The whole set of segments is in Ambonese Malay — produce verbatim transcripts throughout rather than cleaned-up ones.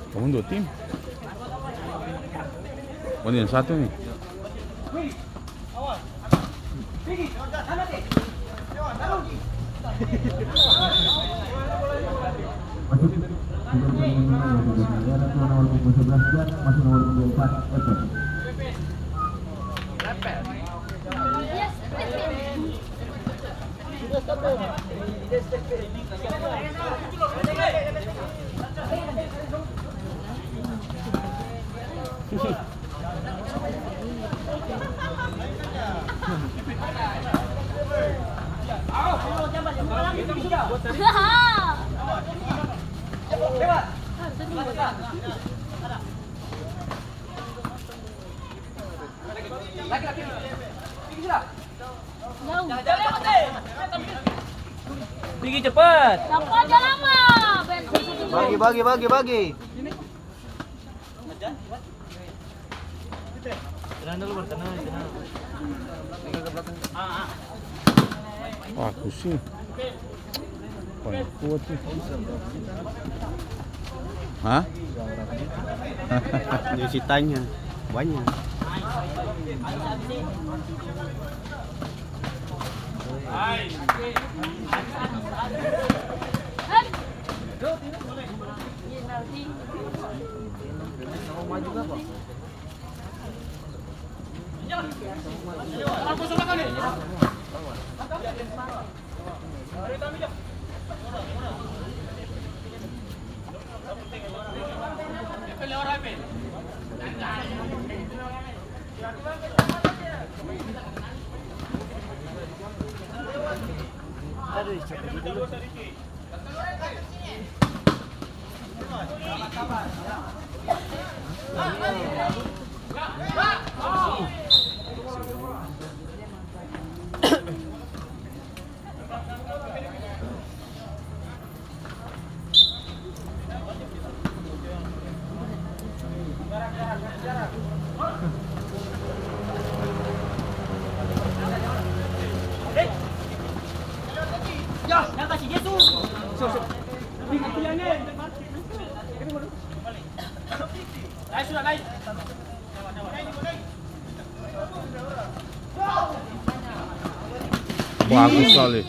Kamu dua tim? Oh, ini yang satu nih. Masuk. Sudah bermain lagi, ya, nanti nomor punggung sebelas dan masuk nomor punggung empat, Evan. Pigi cepat. Sapa aja lama, berhenti. Bagi, bagi, bagi, bagi. Tenang dulu, Bang, tenang, tenang. Wah, aku sih. Paling kuat sih. Hah? Dia si tanya. Banyak. Bagus sekali.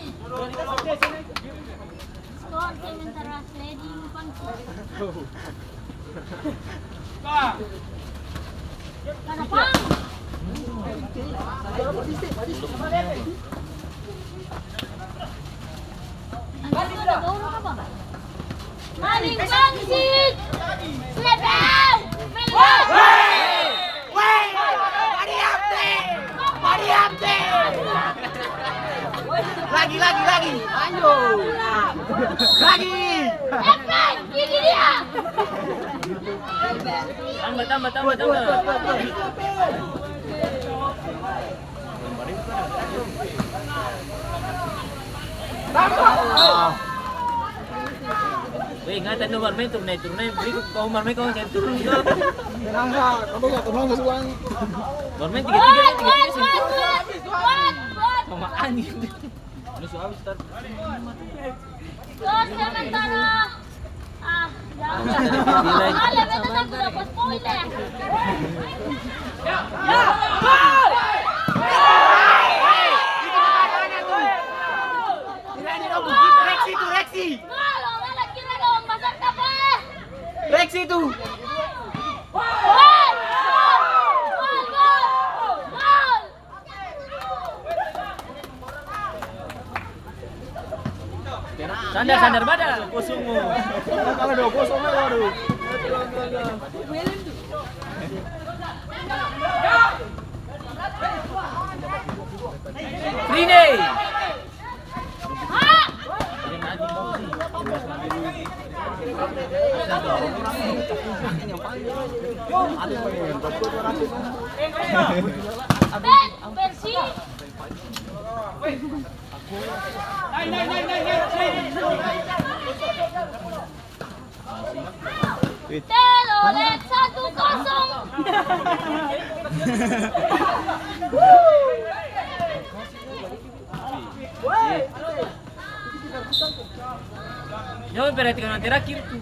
Skor sementara Sledi Lupansu. Maling bangsit! Slebeu! Weh! Weh! Mariam deh! Mariam deh! Lagi, lagi, lagi! Ayo! Lagi! Efek! Gigi dia! Tambah, tambah, tambah, tambah. Weh, ingatan dong, barmaeng turun nae, turun nae, berikut kau barmaeng, kau seng turun, kau. Tenang sa, kau sa, tenang sa, suang. Barmaeng tiga-tiga, tiga-tiga, seng turun. Mama anjing. Lu su abis, tar. Skor sementara. Ah, ya. Gila, itu. Sabar, sabar. Reaksi itu, reaksi. Reaksi itu. Sandar, sandar, bada. Kosong mo. Kalah dua kosong, waduh. Rine. Telolet satu kosong. Jang perhatikan yang terakhir tu.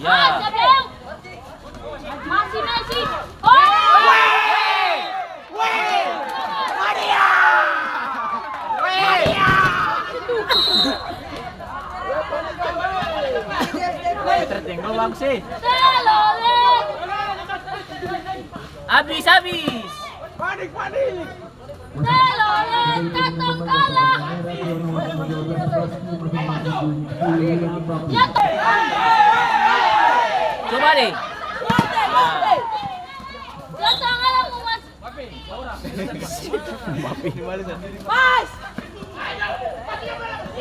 Ya. Masih, masih. Oh! Weh! Weh! Maria! Weh! Maria! Tertinggal, Bang, sih. Telolet. Abis, abis. Panik, panik. Telolet, katong kalah. Ya, to. Coba deh. Katong kalah, mau mas-, Mbappe. Pas. Ya, ya, ya, ya.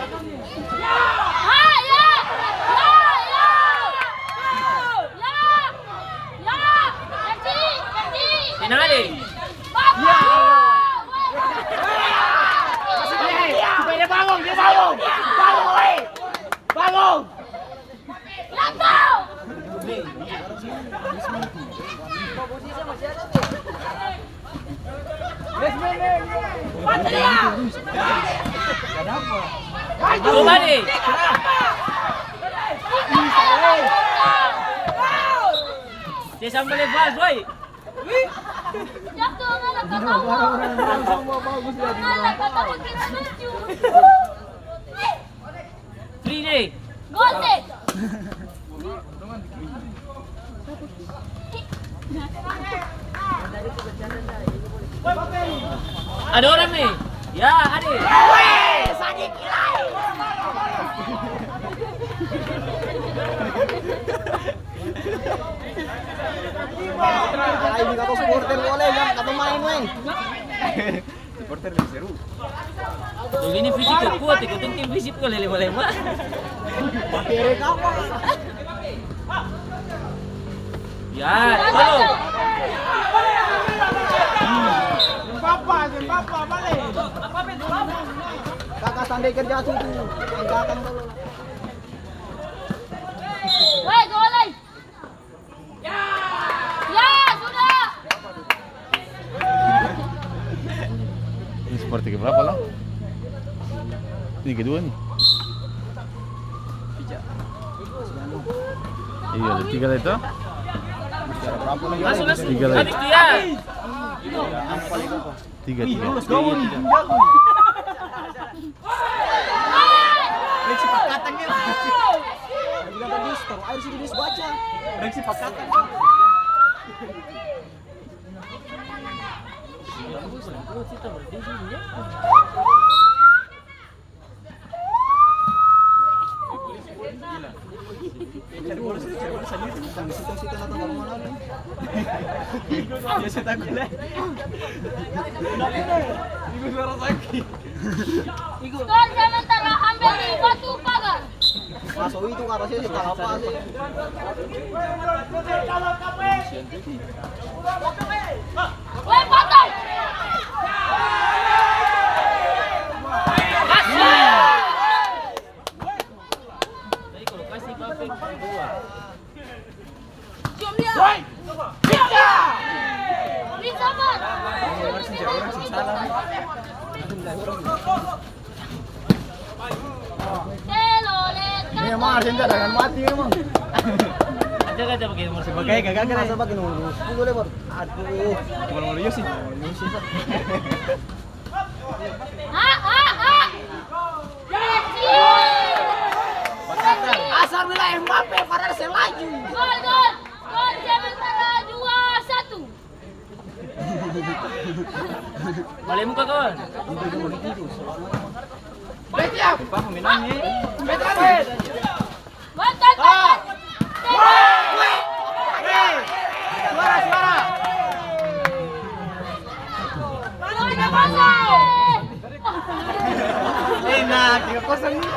Ya, ya. Tenang, ade. Supaya dia bangun, dia bangun. Bangun, woi. Bangun. Coba deh. Dia sampai lepas, boy. Free deh. Gol deh. Ada orang nih. Ya, ada. Weh, sakit gila. Ai, ini kata supporter boleh, jang kata main, weh. Supporter lebih seru. Begini fisik kuat, ikutin tim fisik kok lele-lele, Pak. Pakai rekaman. Ya, halo. Papa, papa, balik. Kakak sandai kerja situ. Angkatan dulu. Woi, gol, woi. Ya, sudah. Ini seperti keberapa, Lang? Ini kedua nih. Iya, ada tiga lagi, toh. Masih ada berapa lagi? Masuk, masuk. Tiga lagi. Habis dia. Tiga, tiga. Ih, lulus gawang nih. Reaksi pakatan nih. Bilang tadi, taruh air situ, dia baca. Reaksi pakatan. Skor sementara ambil di batu pagar. Maso itu kata saya sih, kalau apa sih? Weh, potong! Kasih! Tadi kalau kasih, Bapak, dua. Cium dia! Cium dia! Bisa, Bang! Telolet. Ini emang Arsenal cadangan mati emang. Ada kata pakai nomor sepuluh. Pakai kagak kena. Masa pakai nomor sepuluh lebar? Aduh. Nomor, nomor Yosi. Nomor Yosi, Pak. Ah, ah, ah. Asal bilang Mbappe, padahal selaju. Gol, gol. Eh, muka, kawan. Paham, menang, eh. Wan, wan, wan, wan. Suara, suara. Suara kosong. Enak, tiga kosong ini.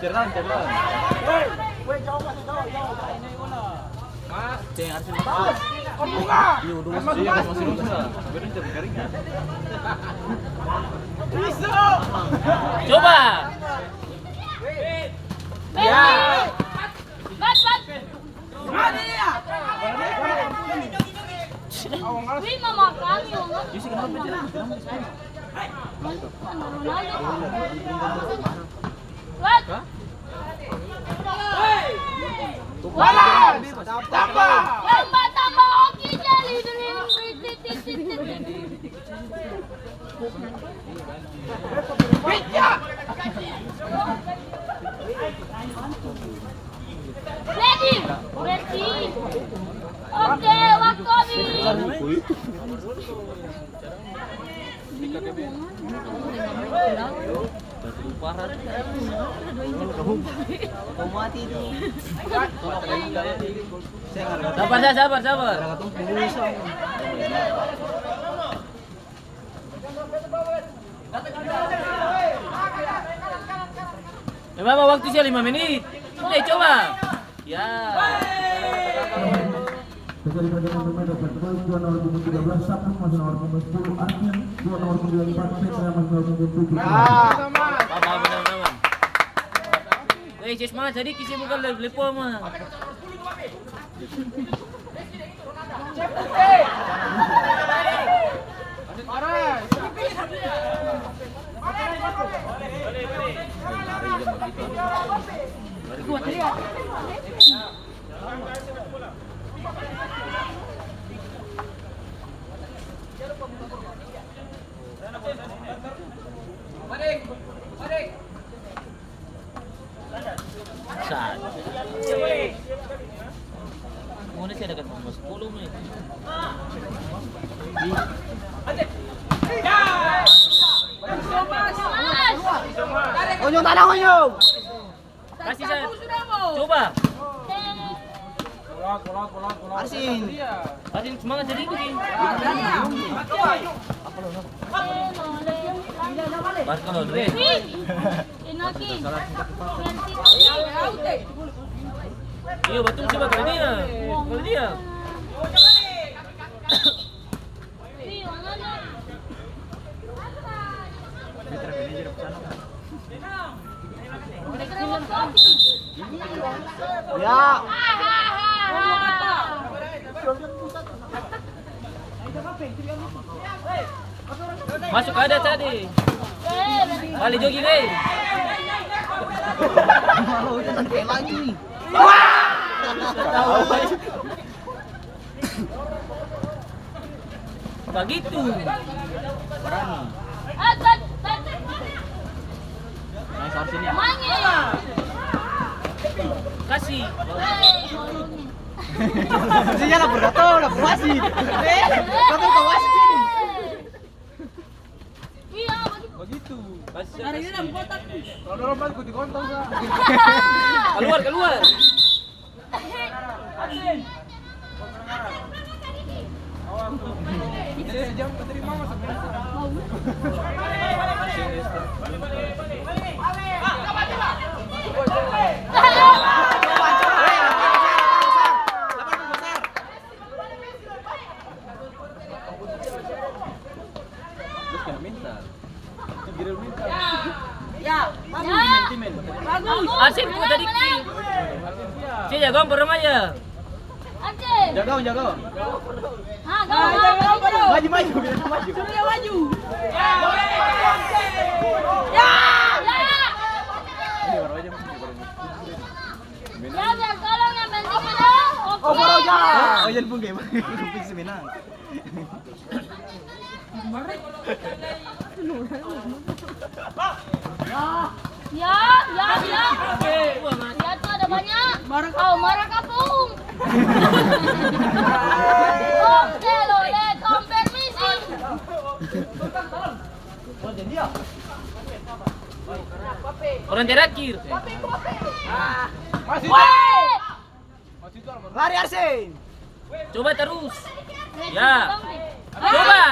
Cerdan, cerdan. Ceng, harus lepas. Iya, udah, Mas. Iya, Mas, masih bisa. Biarin jam kering, ya. Coba. Ya. Wih, mama kami, mama. Isi, kenapa, Ceng? Ronaldo. Hah? Wah! Tambah! Tambah! Oke, jadi dulu. Ready, ready. Oke, waktu habis. Sabar, sabar, sabar. Eh, Mama, waktu sia lima menit. Deh, coba. Ya. Terjadi pergantian pemain, dapat poin, dua nomor punggung tiga belas, Sapung, masuk nomor punggung sepuluh, Arvin, dua nomor punggung empat, Petra, masuk nomor punggung tujuh. Apa, apa, nama, nama? Eh, sis, mah, jadi kisi bukan le-, lepo, mah. Sa-, oh, ini saya dekat nomor sepuluh nih. Ujung tanah, ujung. Kasih saya. Coba. Arsin. Arsin, semangat sedikit, Sin. Barca lo, Dre. Iya, betul, coba kali dia. Kali dia. Ya. Masuk ada tadi. Bale jogging, eh. Mau itu nanti lagi. Wah! Bagitu. Barani. Nice, harus ini ya. Kasih. Sini lapor, lapor wasit. Eh, lapor ke wasit sini. Iya, bagitu. Bagitu. Hari ini dalam kotak. Kalau dorong balik, ikuti kontong, sa. Keluar, keluar. Ini jam terima masuk. Terus kena mental. Itu Girel mental. Ya. Timen, timen. Bagus. Asik tuh tadi. Saya jagoan per remaja. Jagoan, jagoan. Ah, gagal, gagal. Maju, maju, biar maju. Suruh dia maju. Ya. Ya. Ini baru aja, baru aja. Ya, biar tolong yang penting menang. Oke. Oh, baru aja. Oh, jangan pun game. Kuping semenang. Ya, ya, ya. Ya, tuh ada banyak. Marah kapung. Oke, lo, le, kompet, mis. Orang terakhir. Lari, Arsen. Coba terus. Ya. Coba.